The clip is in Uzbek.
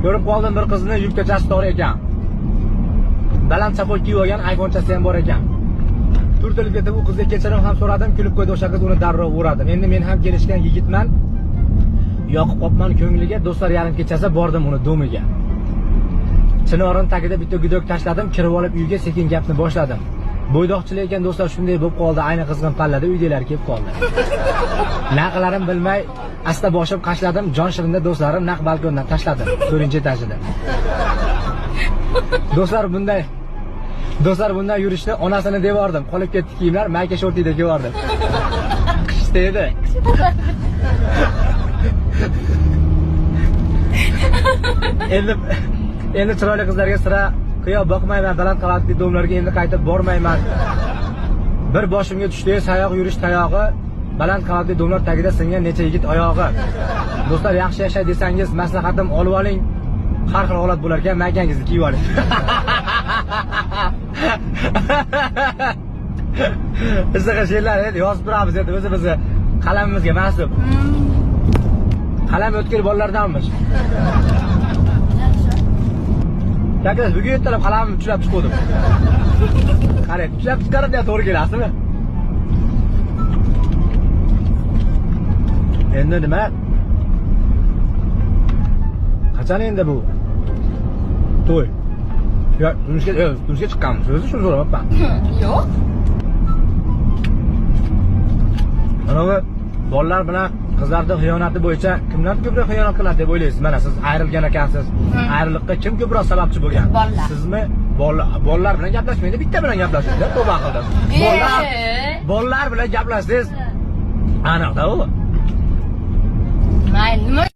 Ko'rib qoldim bir qizni, yubkachasi tor ekan. Baland сапог kiyib olgan, iPhone'chasi ham bor ekan. Turtilib ketib u qizga kechirim ham so'radim, kulib qo'ydi o'sha qiz, uni darrov o'radim. Endi men ham kelishgan yigitman. Yoqib qopman ko'ngliga, do'stlar yarim kechasi bordim uni domiga. Chinorini tagida bitta gudok tashladim, kirib olib uyga sekin gapni boshladim. Bo'ydoqchilik ekan do'stlar, shunday bo'lib qoldi, ayni qizg'in pallada uydagilar kelib qoldi. Naqlarim bilmay asta boshim qashladim, jon shirinda do'stlarim naq balkondan tashladim, 4-etajida. Do'stlar bunday yurishni onasini devordim. Qolib ketdi kiyimlar, mayka shortida kevordim. Qishda edi. Endi chiroyli qizlarga sira qiyo boqmayman, baland qavatli domlarga endi qaytib bormayman. Bir boshimga tushdi sayoq yurish tayog'i, baland qavatli domlar tagida singan necha yigit oyog'i. Do'stlar, yaxshi yashay desangiz, maslahatim olib oling. Har xil holat bo'lar ekan, maykangizni kiyib oling. Shunaqa she'rlar endi yozib turamiz endi o'zimizni qalamimizga mansub. Qalam o'tkir bolalardanmish. Yaxshi. Как bugun ertalab qalamimni tushirib chiqdim. Qarang, tushirib chiqarib ya to'g'ri kelasizmi? Endi nima? Qachon endi bu? To'y. Yo, turmushga chiqqanmiz. O'zi shuni so'rayapman. Yo'q. Mana bu bolalar bilan qizlarning xiyonati bo'yicha kimlar ko'proq xiyonat qiladi deb o'ylaysiz? Mana siz ayrilgan ekansiz. Ayriliqqa kim ko'proq sababchi bo'lgan? Bolalar. Sizmi? Bolalar bilan gaplashmaydi, bitta bilan gaplashadi, tavba qildim. Bolalar bilan gaplashsangiz aniqda u. Mayli, nima